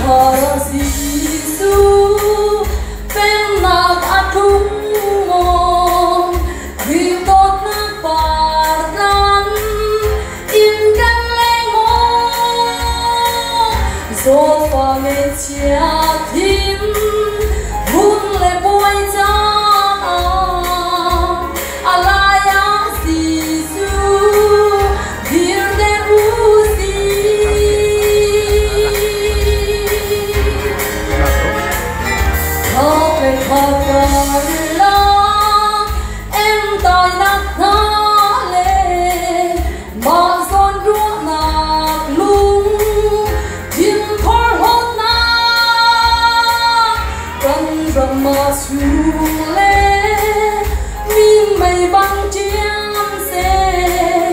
Thar Jesuh pennak a tlung maw? Khrih dawtnak par tlan in kan leng maw? Zawtfa ngeihchia thim hun le puai caan ah a lai ah Jesuh dir te u sih. Khat le khat karlak entainak hna le mah zawn ruahnak lung thin phorhlawtnak kan ram ah chung le minmei bang ṭiam seh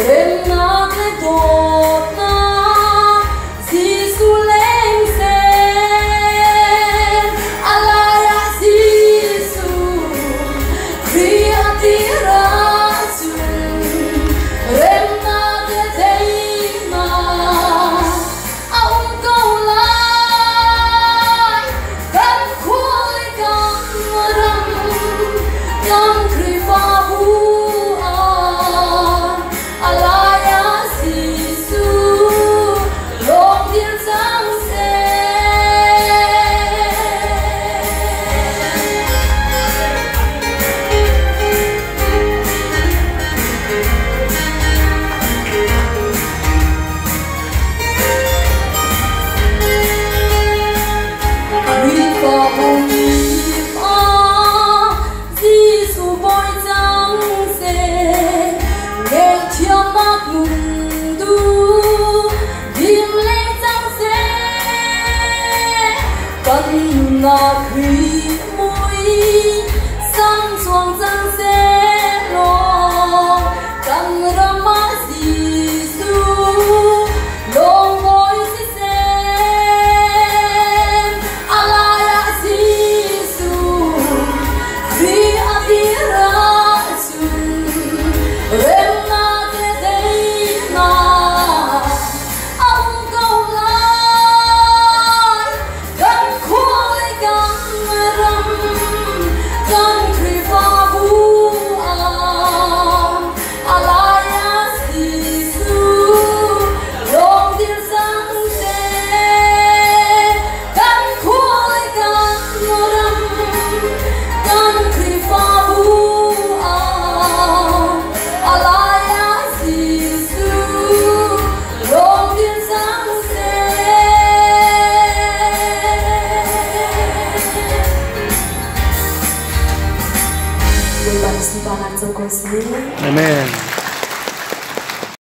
remnak le dawtnak Jesuh leng seh a lai ah Jesuh Khrih a dir ahcun remnak le teinak a um ko lai. Kan khua le kan ram, kan Khrihfabu ah a lai ah Jesuh lawng dir cang seh. Khrihfabu kip ah Jesuh bawi cang seh, ngaihthiamnak nun tu dim leng cang seh. Kan nunnak Khrih mui sam chuang cang seh law, kan ram ah Jesuh lawng bawi siseh. A lai ah Jesuh Khrih a dir ahcun remnak le daihnak a um ko lai. Kan khua le kan ram, kan Khrihfabu ah a lai ah Jesuh lawng dir cang seh. Kan khua le kan ram, kan Khrihfabu ah a lai ah Jesuh lawng dir cang seh. Bawipa nih sunparnak co ko seh. Amen.